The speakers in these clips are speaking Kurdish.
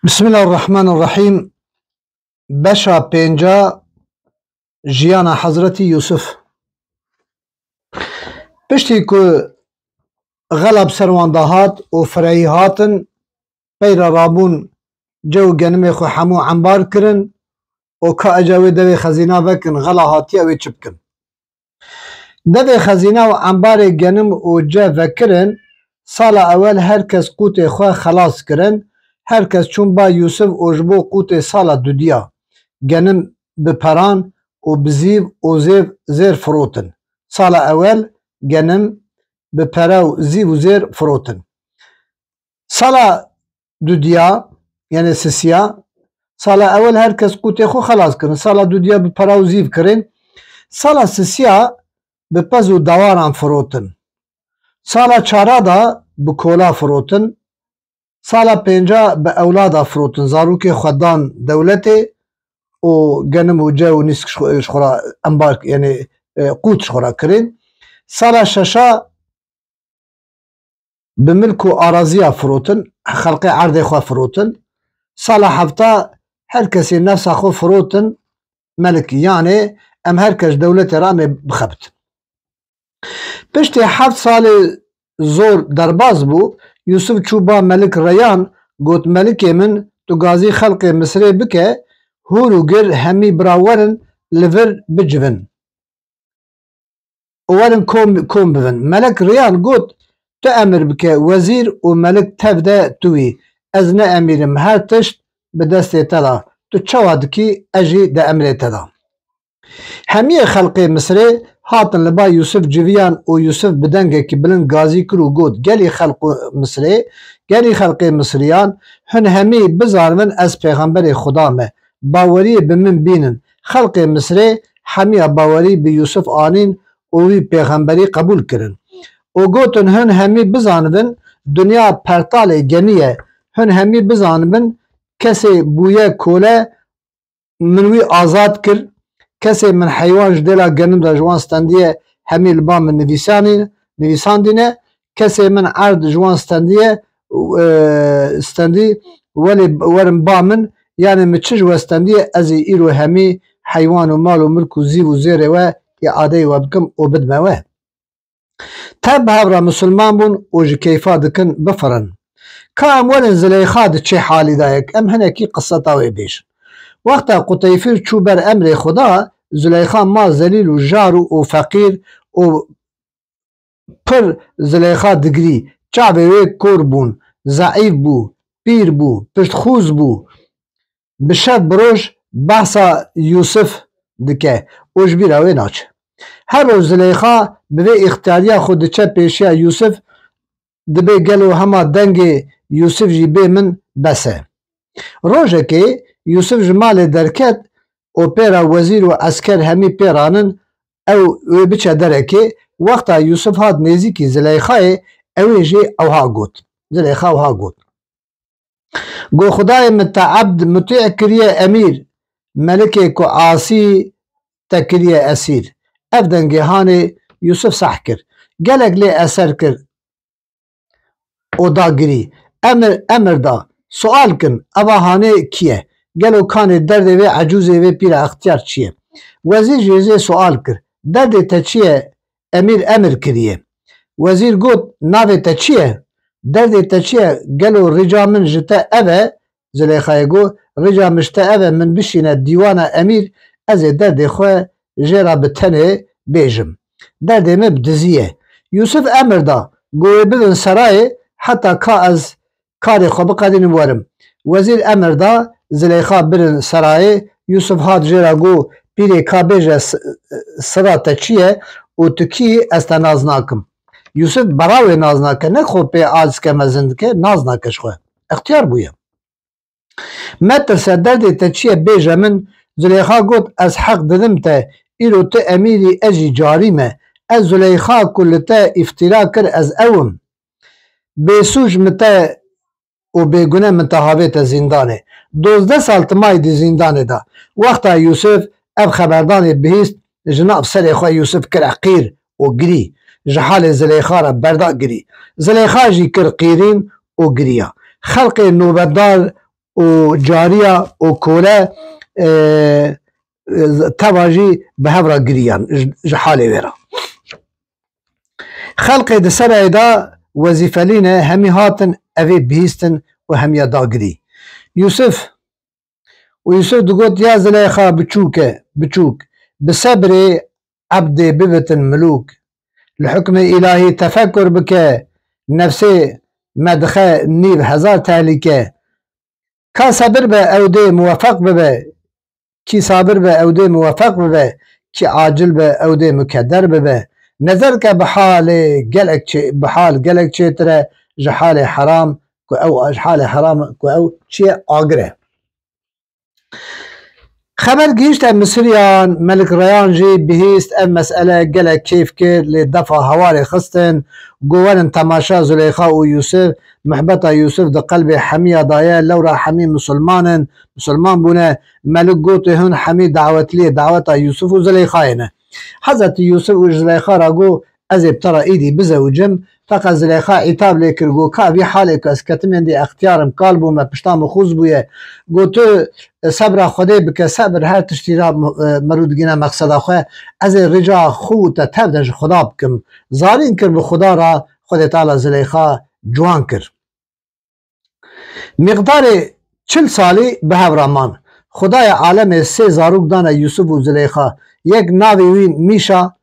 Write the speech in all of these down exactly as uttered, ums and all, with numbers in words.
Bismillahirrahmanirrahîm. Beşa pênca. Jiyana Hezretî Yûsif. Piştî ku xela bi ser wan de hat û fireyî hatin, peyra rabûn, cew û genimê xwe hemû embar kirin û ka eca wê devê xezîna vekin, xela hatiye, wê çi bikin? Devê xezîna û embarê genim û ce vekirin, sala ewel her kes qûtê xwe xelas kirin, her kes çûn ba Yûsif û ji bo qûtê sala dudiya genim bi peran û bi zîv û zêv, zêr firotin. Sala ewel genim bi pere û zîv û zêr firotin. Sala dudiya, yani sisiya, sala ewel her kes qûtê xwe xelas kirin. Sala dudiya bi pera û zîv kirin. Sala sisiya bi pez û dawaran firotin. Sala çara da bi kola firotin. Sala pênca bi ewlada firotin. Zarokê xwe dan dewletê û genim û ce û nîsk ji xwe, ji xwe re embar, yani, e, qût ji xwe re kirin. Sala şeşa bi milk û araziya firotin, xelqê erdê xwe firotin. Sala hefta her kesê nefsa xwe firotin melik, yanê em her kes dewletê re em ê bixebitin. Piştî heft salê zor derbas bû, Yûsif çû ba Melik Reyan, got, Melikê min, tu gazî xelqê Misirê bike, hûr û gir hemî bira werin li vir bicivin û werin kom, kom bibin. Melek Riyan got, tu emir bike, wezîr û melik tev de tu wî. Ez ne emîr im, her tişt bi destê te de. Tu çawa dikî, ez jî di emrê te de. Hemiyê xelqê Misirê hatin li ba Yûsif civiyan û Yûsif bi dengekî bilind gazî kir û got, Gelî xelqê Misirê, gelî xelqê Misiriyan, hûn hemî bizanibin ez pêxemberê Xuda me. Baweriyê bi min bînin. Xelqê Misirê hemiya bawerî bi Yûsif anîn û wî pêxemberî qebûl kirin. Û gotin, Hûn hemî bizanibin, dinya pertalê genî ye. Hûn hemî bizanibin, kesê bûye kole, min wî azad kir. Kesê min heywan ji dêla genim de ji wan stendiye, hemî li ba min nivîsanî-, nivîsandîne. Kesê min erd ji wan stendiye, e, stendî, welê werin ba min, yanê min çi ji we stendiye, ez ê îro hemî heywan û mal û milk û zîv û zêrê we îadeyê we bikim û bidime we. Tev bi hev re misilman bûn û ji keyfa dikin bifirin. Ka em werin Zileyxa di çi halî de ye, em hinekî qiseta wê bêjin. Wexta Quteyfîr çû ber emrê Xuda, Zileyxa ma zelîl û jar û, û feqîr û pir Zileyxa digirî. Çavê wê kor bûn, zeîf bû, pîr bû, piştxûz bû. Bi şev bi roj behsa Yûsif dike û ji bîra wê naçe. Her roj Zileyxa bi vê îxtiyariya xwe diçe pêşiya Yûsif, dibê gelo hema dengê Yûsif jî bê min bes e. Rojekê Yûsif ji malê derket û pê re wezîr û esker hemî pê ranin ew wê biçe derekê. Wexta Yûsif hat nêzîkî Zileyxayê, ew ê jê ewha got. Zileyxa ewha got. Go Xudayê min te ebd mutî kiriye emîr, melikê ku asî te kiriye esîr. Ev dengê hanê Yûsif seh kir. Gelek lê eser kir û da girî. Emir, emir da, sual kin, eva hanê kî ye? Gelo kanê derdê vê ecûzê vê pîra extiyar çi ye? Wezîr jê zê sual kir, derdê te çi ye? Emîr emir kiriye. Wezîr got, navê te çi ye? Derdê te çi ye? Gelo rica min ji te ev e? Zileyxayê got, rica min ji te ev e, min bişîne dîwana emîr, ez ê derdê xwe jê re bi tenê bêjim. Derdê min bi dizî ye. Yûsif emir da, go wê bibin serayê, heta ka ez karê xwe biqedînim werim. Wezîr emir da, Zileyxa birin serayê. Yûsif hat jê re got, pîrê ka bêje s-, sira te çi ye û tu kî yî, ez te nas nakim. Yûsif bera wê nas nake, ne xwe pê aciz ke mezin dike, nas nake ji xwe. Extiyar bûye. Metirse, derdê te çi ye bêje min. Zileyxa got, ez heq didim te, îro tu emîr î, ez jî carî me. Ez Zileyxa ku li te îftîra kir, ez ew im. Bêsûc min te û bêgune min te havête zîndanê. Dozdeh sal tu mayî di zîndanê de. Wexta Yûsif ev xeberdanê bihîst, ji nav serê xwe Yûsif kire qîr û girî. Ji halê Zileyxa re berda girî. Zileyxa jî kir qîrîn û giriya. Xelqê nobetdar û cariya û kole, e, teva jî bi hev re giriyan ji, ji halê wê re. Xelqê di serayê de wezîfelî ne, hemî hatin evê bihîstin û hemiya dagirî. Yûsif û Yûsif digot, ya Zileyxa biçûk e, biçûk, bi sebrê ebdê bibitin milûk. Li hukmê îlahî tefekur bike, nefsê me dixe nîv hezar tehlîke. Ka sebir be ew dê muwefeq bibe, kî sabir be ew dê muwefeq bibe, kî acil be ew dê mukeder bibe. Nezer ke bi halê gelek çê-, bi hal gelek çêtir e ji halê heram ku ew, ji halê heram ku ew çiye agir e. Xeber gihîşte Misiriyan, Melik Reyan jî bihîst, ev mesele gelek kêf kir, lê defa hewarê xistin, got, werin temaşa Zuleyxa û Yûsif, mihbeta Yûsif di qelbê hemiya de ye, lewra hemî misilman in, misilman bûne. Melik gotê, hûn hemî dawetliyê daweta Yûsif û Zuleyxayê ne. Hezretî Yûsif û Zuleyxa ra got, ez ê bi te re îdî bizewicim. Feqet Zileyxa îtab lê kir, got, ka vî halê ku ez ketim êndî extiyar im, kal bûme, pişta min xûz bûye. Got, tu, e, sebra Xwedê bike, sebir her tiştî ra, e, merû digîne mexseda xwe. Ez ê rica xwe û te tev de ji Xuda bikim. Zarîn kir bi Xuda ra, Xwedê Teala Zileyxa ciwan kir. Miqdarê çil salî bi hev re man. Xwedaya alemê sê zarok dane Yûsif û Zileyxa. Yek navê wî Mîşa,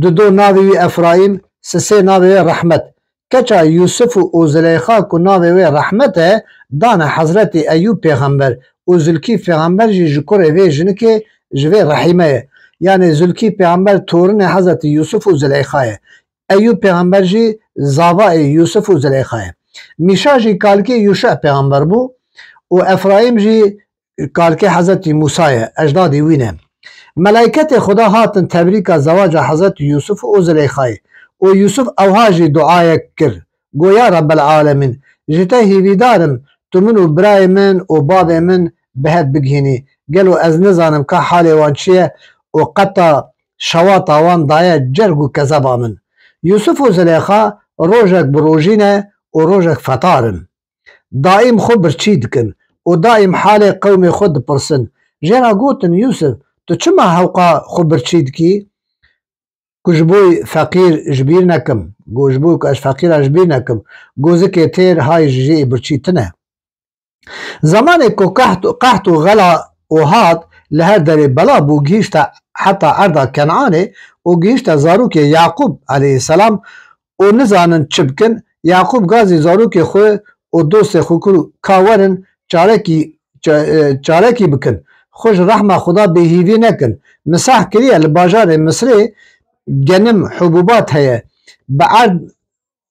dudo navê wî Efraîm, sisê navê wê Rehmet. Keça Yûsif û, û Zileyxa ku navê wê Rehmet e, dane Hezretî Eyûb pêxember û Zilkîf pêxember jî ji kurê vê jinikê ji vê Rehîme ye. Yanê Zilkîf pêxember torinê Hezretî Yûsif û Zileyxa ye. Eyûb pêxember jî zavayê Yûsif û Zileyxa ye. Mîşa jî kalkê Yûşa pêxember bû û Efraîm jî kalkê Hezretî Mûsa ye, ecdadî wî ne. Melayketê Xuda hatin tebrîka zewaca Hezretî Yûsif û Zileyxayê û Yûsif ewha jî duayek kir, got, ya Rebbel Alemîn, ji te hîvîdar im, tu min û birayê min û bavê min bi hev bigihînî. Gelo ez nizanim ka halê wan çi ye û qeta şewata wan daye cerg û kezeba min. Yûsif û Zileyxa rojek bi rojî ne û rojek fetar in. Daîm xwe birçî dikin û daîm halê qewmê xwe dipirsin. Jê re gotin, Yûsif, tu çima hewqa xwe birçî dikî? Ku ji bo feqîr ji bîr nekim. Got, ji bo ku ez feqîra ji bîr nekim. Got, zikê têr hay ji jê birçî tine. Zemanê ku qeht, qeht û xela û hat li her derê bela bû, gihîşte heta erda Kenanê û gihîşte zarokê Yaqûb aleyhisselam û nizanin çi bikin. Yaqûb gazî zarokê xwe û dostê xwe kir, ka werin çarekî, ça-, e, çarekî bikin. Xwe ji rehma Xuda bêhîvî nekin. Misah kiriye li bajarê Misrê genim, hubûbat heye. Bi erd,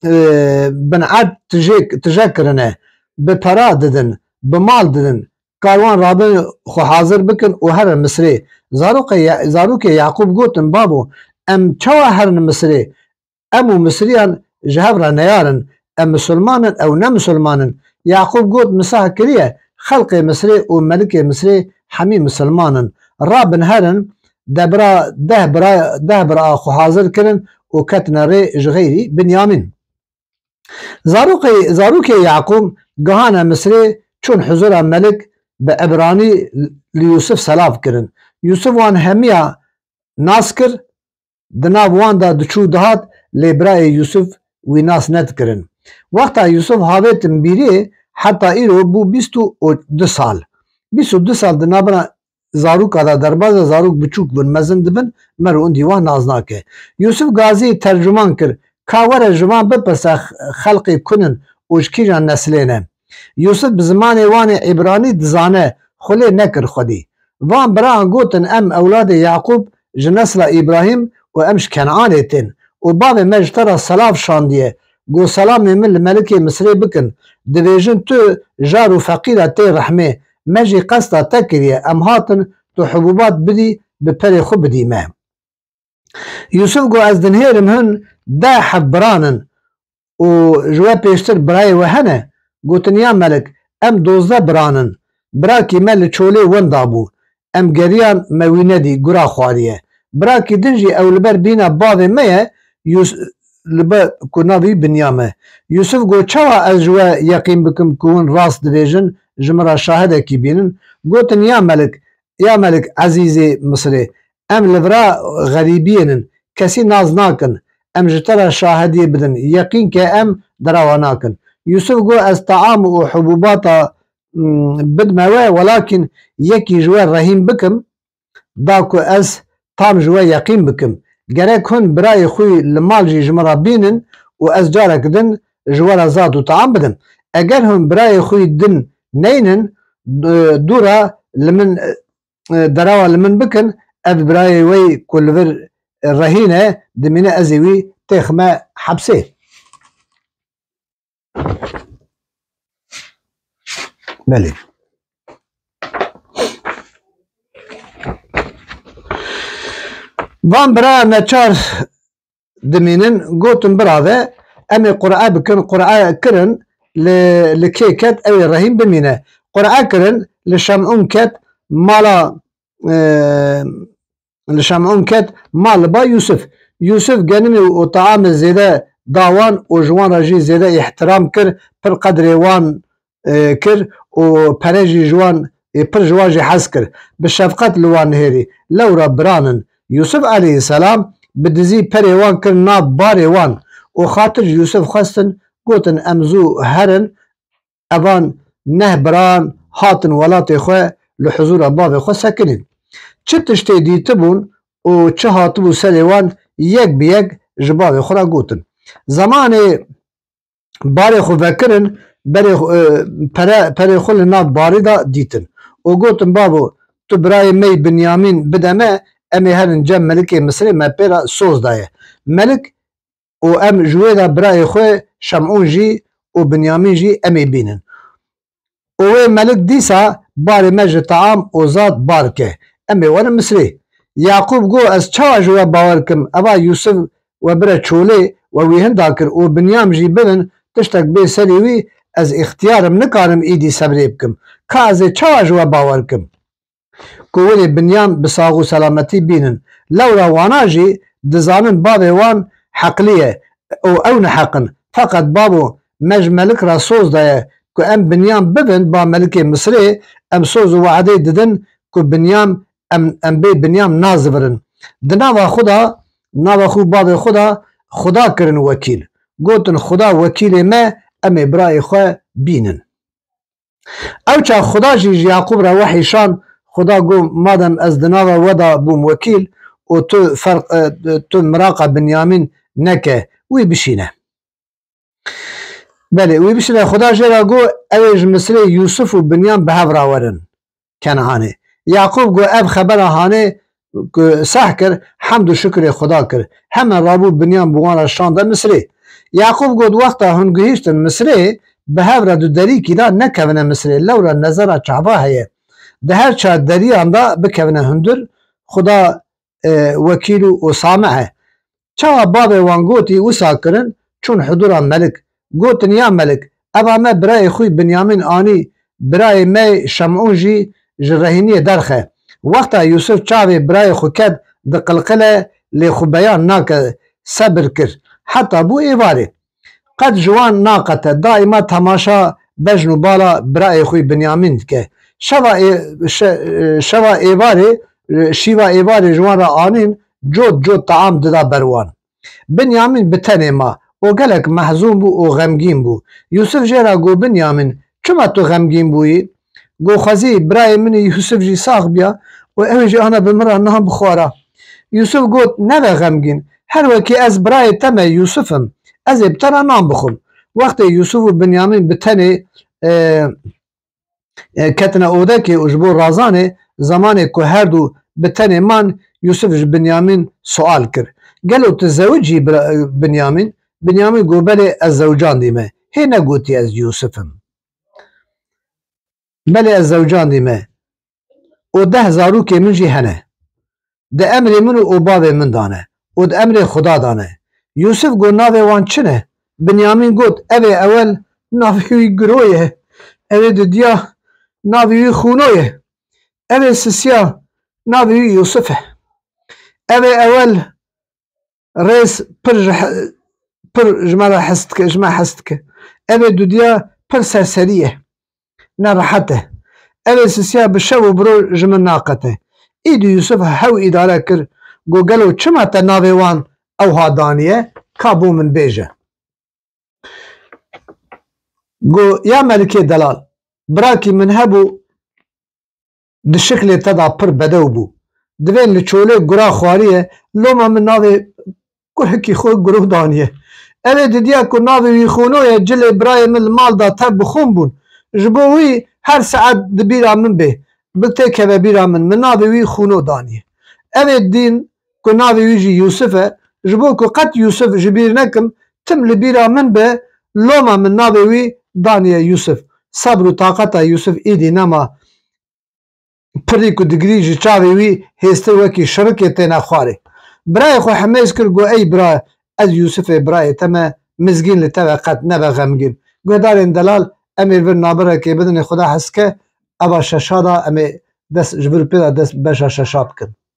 e, bin erd tijêk, tije kirine. Bi pera didin, bi mal didin. Karwan rabin xwe hazir bikin û herin Misrê. Zarokê Ya-, zarokê Yaqûb gotin, babo, em çawa herin Misrê? Em û Misriyan ji hev re neyar in. Em misilman in, ew ne misilman in. Yaqûb got, misah kiriye, xelqê Misrê û melikê Misrê hemî misilman in. Rabin herin, debira deh bira, deh bira xwe hazir kirin û ketine rê ji xeyrî Binyamîn. Zarokê, zarokê Yaqûb gihane Misrê, çûn huzura melik, bi Ebranî li Yûsif selav kirin. Yûsif wan hemiya nas kir, di nav wan de diçû dihat, lê birayê Yûsif wî nas nedikirin. Wexta Yûsif havêtin bîrê, heta îro bû bîst û du sal. Bîst û du sal di navbera zaroka de derbas e, zarok biçûk bin, mezin dibin, mer û indî wan nas nake. Yûsif gazî tercuman kir, ka were ji van bipirse, xelqê kun in û ji kîjan neslê ne. Yûsif bi zimanê wan ê îbranî dizane, xwe lê nekir xwedî. Van biran gotin, em ewladê Yaqûb ji nesla Îbrahîm û em ji Kenanê tên û bavê me ji te re selav şandiye. Got, selamê min li melikê Misrê bikin. Dibêjin, tu jar û feqîra tê rehmê. Me jî qesta te kiriye. Em hatin tu hubûbat bidî, bi perê xwe bidî me. Yûsif got, ez dinihêrim hin deh heb biran in û ji we pêştir birayê we hene? Gotin, ya melik, em dozdeh biran in. Birakî me li çolê winda bû. Em geriyan, me wî nedî, gura xwariye. Birakî din jî ew li ber bîna bavê me ye, Yûs-, li ber ku navê wî Binyam e. Yûsif got, çawa ez ji we yeqîn bikim ku hûn rast dibêjin, ji min re şahidekî bînin? Gotin, ya melik, ya melik ezîzê Misirê, em li vira xerîbiyê nin, kesî nas nakin, em ji te re şahidiyê bidin, yeqîn ke em derewa nakin. Yûsif got, ez taam û hubûbata, mm, bidme we, welakîn yekî ji we rehîn bikim, da ku ez tam ji we yeqîn bikim. Gerek hûn birayê xwe li mal jî ji min re bînin û ez carek din ji we re zat û taam bidim. Eger hûn birayê xwe din neynin, d-, dû re li min, e, derewa li min bikin, ev birayê we yî ku li vir rehîn e, dimîne ez ê wî têxime hepsê. Belê. Van biraya neçar dimînin, gotin, birave, em ê qur'e bikin, qur'e kirin, li, li kê ket, ew ê rehîn bimîne. Qur'e kirin, li Şemûn ket, mala, e, li Şemûn ket, ma li ba Yûsif. Yûsif genimê û taamê zêde da wan û ji wan re jî zêde îhtiram kir, pir qedrê wan, e, kir û pere jî ji wan, e, pir ji wan jî hez kir. Bi şefqet li wan nihêrî. Lewra biran in. Yûsif aleyhisselam bi dizî perê wan kir nav barê wan û xatir ji Yûsif xwestin, gotin, em zû herin, evan neh biran hatin welatê xwe, li huzûra bavê xwe sekinîn. Çi tiştê dîtibûn û çi hatibû serê wan yek bi yek ji bavê xwe re gotin. Zemanê barê xwe vekirin, berê xwe, e, pere, perê xwe li nav barê de dîtin û gotin, bavo, tu birayê me yî Binyamîn bide me, em ê herin cem melikê Misirê, me pê re soz daye. Melik û em ji wê de birayê xwe Şemûn jî û Binyamîn jî em ê bînin. Û wê melik dîsa barê me ji taam û zat bar ke. Em ê werin Misirê. Yaqûb got, ez çawa ji we bawer kim? Eva Yûsif we bire çolê, we wî hinda kir û Binyam jî bibin, tiştek bê serê wî, ez îxtiyar im, nikarim îdî sebrê bikim. Ka ez ê çawa ji we bawer kim? Ku hûn ê Binyam bi sax û selametî bînin. Lewra wana jî dizanin bavê wan heqlî ye û ew neheq in. Feqet bavo, me ji melik re soz daye ku em Binyam bibin ba melikê Misirê, em soz û we'dê didin ku Binyam em, em bê Binyam nazivirin. Di nava xwe de, nava xwe û bavê xwe de Xuda kirin wekîl. Gotin, Xuda wekîlê me, em ê birayê xwe bînin. Ewça Xuda jî ji Yaqûb re wehî şand, Xuda got, madem ez di nava we de bûm wekîl û tu ferq, e, tu miraqa Binyamîn neke, wî bişîne. Belê, wî bişîne. Xuda jê re got, ew ê ji Misirê Yûsif û Binyam bi hev re werin Keneanê. Yaqûb got, ev xebera hanê ku seh kir, hemd û şukrê Xuda kir. Hemen rabû Binyam bi wan re şande Misirê. Yaqûb got, wexta hûn gihîştin Misirê, bi hev re di derîkî de nekevine Misirê. Lewra nezera çava heye. Di her çar deriyan de bikevine hundir, Xuda, e, wekîl û, û samih e. Çawa bavê wan gotî, wisa kirin, çûn hudura melik. Gotin, ya melik, eva me birayê xwe Binyamîn anî, birayê me Şemûn jî ji rehîniyê derxe. Wexta Yûsif çavê birayê xwe ket, diqilqile, lê xwe beyan nake, sebir kir. Heta bû êvarê. Qet ji wan naqete, daîma temaşa bejn û bala birayê xwe Binyamîn dike. Şeva ê-, şe-, şeva êvarê, şîva êvarê ji wan re anîn, cot cot taam dida ber wan. Binyamîn bi tenê ma û gelek mehzûn bû û xemgîn bû. Yûsif jê re got, Binyamîn, çima tu xemgîn bûyî? Got, xwezî birayê min ê Yûsif jî sax biya û ew ê jî ana bi min re nan bixwara. Yûsif got, nebe xemgîn, her wekî ez birayê te me Yûsif im, ez ê bi te re nan bixwim. Wextê Yûsif û Binyamîn bi tenê, e, e, ketine odekê û ji bo razanê, zemanê ku her du bi tenê man, Yûsif ji Binyamîn sual kir, gelo tu zewicî bira-, Binyamîn? Binyamîn got, belê ez zewicandî me. Hê negotiye ez Yûsif im. Belê ez zewicandî me û deh zarokê min jî hene. Di emrê min û bavê min de ne û di emrê Xuda de ne. Yûsif got, navê wan çi ne? Binyamîn got, ev ê ewel navê wî Giro ye, ev ê didiya navê wî Xûno ye, ev ê sisiya navê wî Yûsif e. Ev ê ewel rêz pir ji he-, pir ji me re hes dike, ji me hes dike. Ev ê dudiya pir serserî ye. Nerehet e. Ev ê sisiya bi şev û bi roj ji min naqete. Îdî Yûsif hew îdare kir, got, gelo çima te navê wan ewha daniye? Ka bo min bêje. Got, ya melikê delal, birakî min hebû, di şiklê te de pir bedew bû. Divên li çolê gura xwariye, loma min navê kurhikî xwe Guro daniye. Ev ê didiya ku navê wî Xûno ye, cilê birayê min li mal de tev bi xûn bûn. Ji bo wî her saet di bîra min bê, bi têkeve bîra min, min navê wî Xûno daniye. Ev ê dîn ku navê wî jî Yûsif e, ji bo ku qet Yûsif ji bîr nekim, tim li bîra min be, loma min navê wî daniye Yûsif. Sebr û taqeta Yûsif îdî nema. Pirî ku digirî ji çavê wî hêstir wekî şirikê têne xwarê. Birayê xwe hemêz kir, got, ey bira, ez Yûsifê birayê te me, mizgîn li te ve qet nebe xemgîn. Guhdarên delal, em ê li vir nabirekê bidinê Xuda hes ke, eva şeşa da em ê dest ji vir pê de dest beşa şeşa bikin.